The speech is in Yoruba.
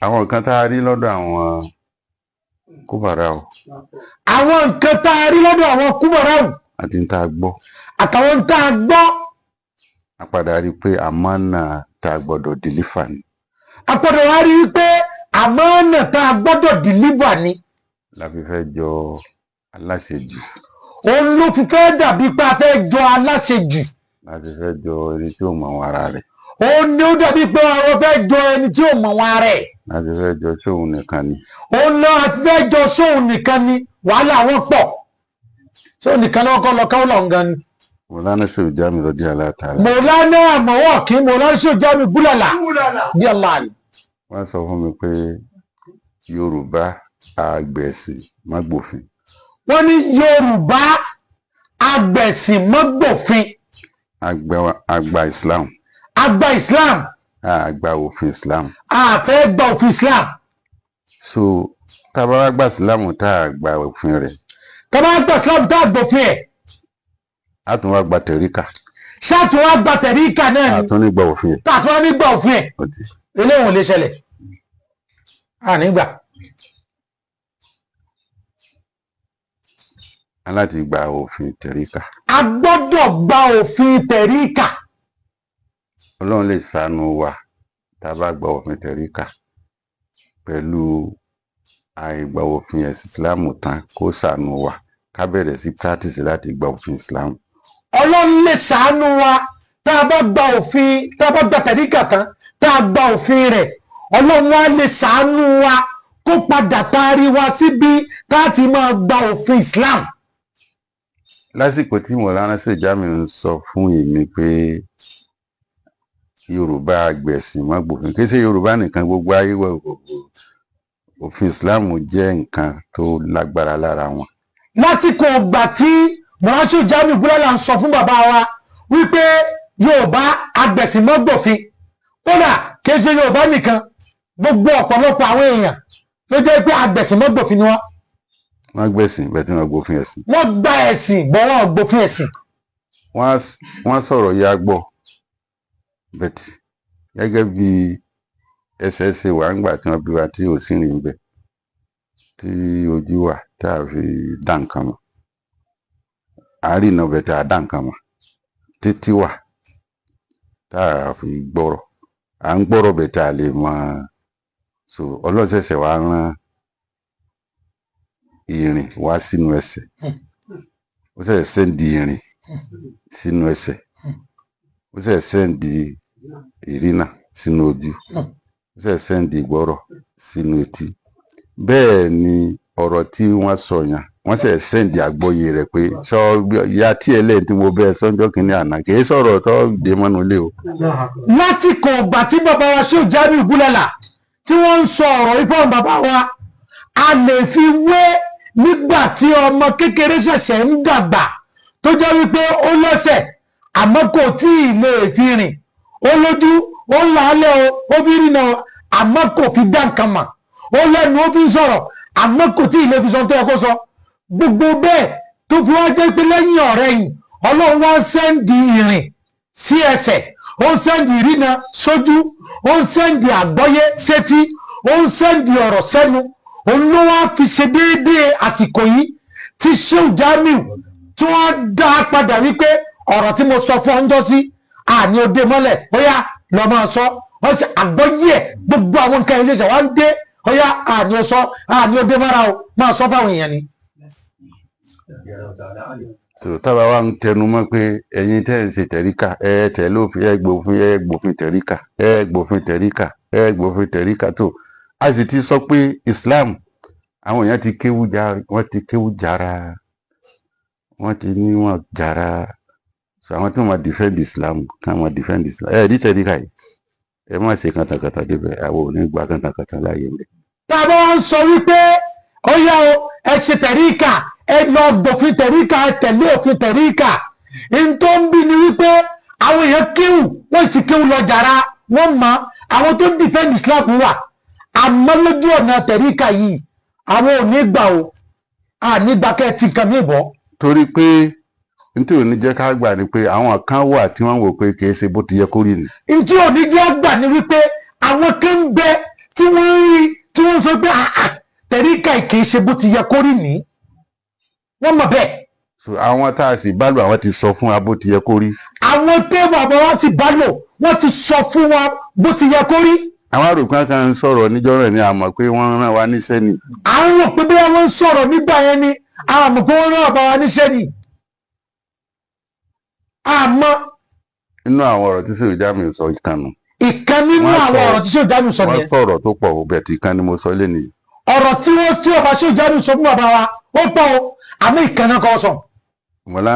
Àwọn nǹkan tá a rí lọ́dọ̀ àwọn kúbàrà o, Àwọn nǹkan tá a rí lọ́dọ̀ àwọn kúbọ̀ráwù àti tá a gbọ́, àtàwọn tá a gbọ́, a padà rí i pé àmánà tá a gbọ́dọ̀ deliver ni. A gbọ́dọ̀ wá rí i pé àmánà tá a gbọ́dọ̀ deliver ni. La fi fẹ́ jọ aláṣejù. Òun ló fi fẹ́ dàbí pé a fẹ́ jọ aláṣejù. La fi fẹ́ jọ ẹni tí ò mọ̀ àwọn ara rẹ̀. Òun ni ó dàbí pé àwọn fẹ́ jọ ẹni tí ò mọ̀ wọn ara ẹ̀. La fi fẹ́ jọ sóun nìkan ni. Òun náà a fẹ́ jọ sóun nìkan ni. Wàhálà wọn pọ̀, sóun nìkan lọ́wọ́ kọ́ lọ káwọ́ lọ́n gan ni. Mọ̀lánà Ṣèwù Jamiu rọ̀dí aláàtàlá. Mọ̀lánà àmọ̀wọ́ kí Mọ̀lánà Ṣèwù Jamiu Búlàlà di Allah. Wọ́n sọ fún mi pé Yorùbá àgbẹ̀sìn mágbòfin. Wọ́n ní Yorùbá agbẹ̀sìn mọ́gbòfin. Àgbà Islam. Àgbà Islam. Àgbà òfin Islam. Àfẹ́ gba òfin Islam. So tá a bá wá gba Islam, tá a gba òfin rẹ̀, tá a bá gba Islam, tá a gbòfin ẹ̀, á tún wá gba tẹ̀ríkà. Ṣáàtì wá gba tẹ̀ríkà náà á ni. Tún ní gba òfin ẹ̀. Tá a tún wá ní gba òfin ẹ̀. Ó di. Eléyìí ò lè ṣẹlẹ̀, ànígbà. A láti gba òfin tẹ̀ríkà. A gbọ́dọ̀ gba òfin tẹ̀ríkà. Ọlọ́run lè ṣàánú wa tá a bá gba òfin tẹ̀ríkà pẹ̀lú àìgbà òfin ẹ̀sìn Islam tán, kó ṣàánú wa ká bẹ̀rẹ̀ sí practice láti gba òfin Islam. Ọlọ́run lè ṣàánú wa tá a bá gba òfin, tá a bá gba tẹ̀ríkà tán, tá a gba òfin rẹ̀, Ọlọ́run wa lè ṣàánú wa kó padà taari wa síbi tá a ti máa gba òfin Islam. Lásìkò tí Mọ̀lánà Ṣèwù Jamiu ń sọ fún èmi pé Yorùbá àgbẹ̀sìn má gbòfin, kì í ṣe Yorùbá nìkan, gbogbo ayé wọ òfin Islam jẹ́ nǹkan tó lágbára lára wọn. Lásìkò ìgbà tí Mọ̀lánà Ṣèwù Jamiu Búlálà ń sọ fún bàbá wa wípé Yorùbá agbẹ̀sìnmọ́gbòfin, kódà kì í ṣe Yorùbá nìkan, gbogbo ọ̀pọ̀lọpọ̀ àwọn èèyàn ló jẹ́ pé agbẹ̀sìnmọ́gbòfin ni wọ́n. Wọ́n gbẹ̀sìn bẹ́ẹ̀ tí wọ́n gbòfin ẹ̀sìn. Wọ́n gba ẹ̀sìn bọ́, wọn gbòfin ẹ̀sìn. Wọ́n sọ̀rọ̀ ya gbọ́ bẹ́ẹ̀ gẹ́gẹ́ bí ẹsẹ̀ ṣe wà ńgbà tí wọ́n bí wa, tí ò sí rìn bẹ́ẹ̀, tí ojú wà tá a fi dá nǹkan mọ̀, àárín náà bẹ́ẹ̀ tá a dá nǹkan mọ̀, títí wà tá a fi gbọ́rọ̀, à ń gbọ́rọ̀ bẹ́ẹ̀ tá a lè mọ̀. So Ọlọ́run ṣẹ̀ṣẹ̀ wá rán ìrìn wá sínú ẹsẹ̀, ó ṣẹ̀ṣẹ̀ send ìrìn sínú ẹsẹ̀, ó ṣẹ̀ṣẹ̀ send ìrìnà sínú ojú, ó ṣẹ̀ṣẹ̀ send ìgbọ́rọ̀ sínú etí. Bẹ́ẹ̀ ni ọ̀rọ̀ tí wọ́n sọ yẹn, wọ́n ṣẹ̀ṣẹ̀ send àgbọ́yé rẹ̀ pé sọ ya tí ẹ lẹ́yìn tí mo bẹ́ẹ̀ sọ́njọ́ kìíní àná, kì í sọ̀rọ̀ tó dé mọ́nú ilé o. Lásìkò ìgbà tí bàbá wa Ṣéhù Jamiu Búlálà tí wọ́n ń sọ ọ̀rọ̀ yìí fún bàbá wa, a lè fi wé nígbà tí ọmọ kékeré ṣẹ̀ṣẹ̀ ń dàgbà, tó jẹ́ wípé ó lẹ́sẹ̀ àmọ́ kò tí ì lè fi rìn, ó lójú, ó ń làálẹ̀ o, ó fi rìnà àmọ́ kò fi dá nǹkan mọ̀, ó lẹ́nu, ó fi ń sọ̀rọ̀ àmọ́ kò tí ì lè fi sọ tó yẹ kó sọ. Gbogbo bẹ́ẹ̀ tó fi wá jẹ́ pé lẹ́yìn ọ̀rẹ́ yìí, Ọlọ́run wá send ìrìn sí ẹsẹ̀, ó ń send ìrìnà sójú, ó ń send àgbọ́yé sétí, ó ń send ọ̀rọ̀ sẹ́nu. Òun ló wá fi ṣe déédéé àsìkò yìí tí Ṣéhù Jamiu tí wọ́n dá a padà wípé ọ̀rọ̀ tí mo sọ fún ọ ń jọ́ sí àní òde mọ́lẹ̀, ó yá, lọ́ máa sọ. Wọ́n ṣe àgbọ́yé ẹ̀, gbogbo àwọn nǹkan yẹn ṣẹ̀ṣẹ̀ wá ń dé. Ó yá, àní ó sọ, àní òde mọ́ra o, máa sọ fáwọn èèyàn ni. Tó tábà wá ń tẹnu mọ́ pé ẹ̀yin tẹ́ ń ṣe tẹ̀ríkà, ẹ tẹ̀lé òfin, ẹ gbòfin, ẹ gbòfin tẹ̀ríkà, ẹ gbòfin tẹ̀ríkà, ẹ gbòfin tẹ̀ríkà, tó a sì ti sọ pé Islam, àwọn èèyàn ti kéwú já, wọ́n ti kéwú jára, wọ́n ti ní wọ́n jára. So àwọn tí wọ́n máa defend Islam, kí wọ́n máa defend Islam. Ẹ rí tẹ̀ríkà yìí, ẹ má ṣe kàntàkàntà débẹ̀, àwọn ò ní gba kàntàkàntà láàyè rẹ̀. Tá a bá wá ń sọ wípé ó yá o, ẹ ṣe tẹ̀ríkà, ẹ lọ gbòfin tẹ̀ríkà, ẹ tẹ̀lé òfin tẹ̀ríkà, n tó ń bí ni wípé àwọn èèyàn kéwù, wọ́n sì kéwù lọ jàrá, wọ́n mọ àwọn tó ń defend Islam wà, àmọ́ lójú ọ̀nà tẹ̀ríkà yìí, àwọn ò ní gbà o, à ní gbà kẹ́ ẹ ti nǹkan mí bọ́. Torí pé nítorí òní jẹ́ ká gbà ni pé àwọn kan wà tí wọ́n wò pé kì í ṣe bó ti yẹ kó rí ni. N tí ò ní jẹ́ gbà ni wípé àwọn kan ń bẹ tí wọ́n ń rí, tí wọ́n ń sọ pé, "Ah, ah, tẹ̀ríkà kì í ṣe bó ti yẹ kó rí ní." Wọ́n mọ̀ bẹ́ẹ̀. So àwọn tá a sì bá lò, àwọn ti sọ fún wa bó ti yẹ kó rí. Àwọn tẹ́ bàbá wa sì bá lò, wọ́n ti sọ fún wa bó ti yẹ kó rí. Àwọn àròkàn kan ń sọ̀rọ̀ níjọ́ rẹ̀ ni àmọ́ pé wọ́n rán wa níṣẹ́ ni. À ń rò pé bí wọ́n ń sọ̀rọ̀ nígbà yẹn ni, àmọ́ pé wọ́n rán bàbá wa níṣẹ́ ni, àmọ́. Nínú àwọn ọ̀rọ̀ tí Shehu Jamiu sọ kanu. Ìkan nínú Wọ́n àwọn ọ̀rọ̀ tí Shehu Jamiu sọ wọ́n nìyẹn. Sọ̀rọ̀ tó pọ̀ bẹ̀ tí kan ni mo sọ lé nìyí. Ọ̀rọ̀ tí wọ́n tí ọba Shehu Jamiu sọ fún bàbá wa, ó pọ̀ o, àmọ́ ìkan náà kọ́ sọ. Mọ̀lá.